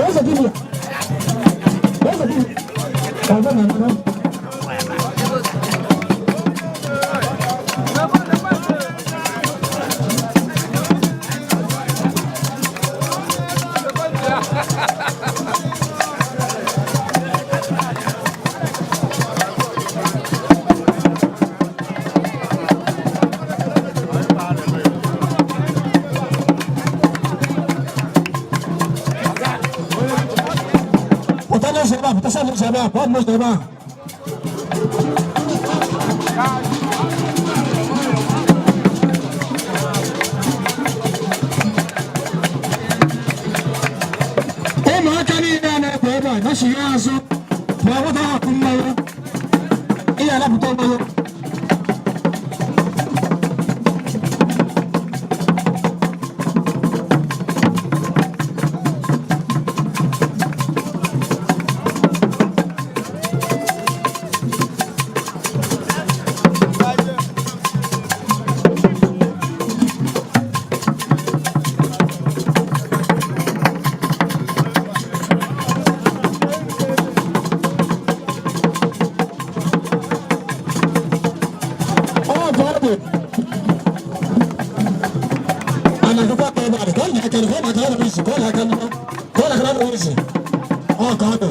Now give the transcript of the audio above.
Eze dibịa. Eze dibịa. Ọzọ na mmanụ. Pụta n'ụzọ ebe a, pụta n'ụzọ ebe a, pụọ n'ụzọ ebe a. Ụmụaka niile a na-ekwe ebe a nọchighi azụ ma ọ nweta akụ mmanwụ ị ga-anapụta mmanwụ. Ọ bụ ọ dị a na-agụkwa aka ebe a dị ka ọ na-aka ka ọ na-aka na isi ka ọ na-aka ka ọ na-aka na isi ọ ka ọ dị.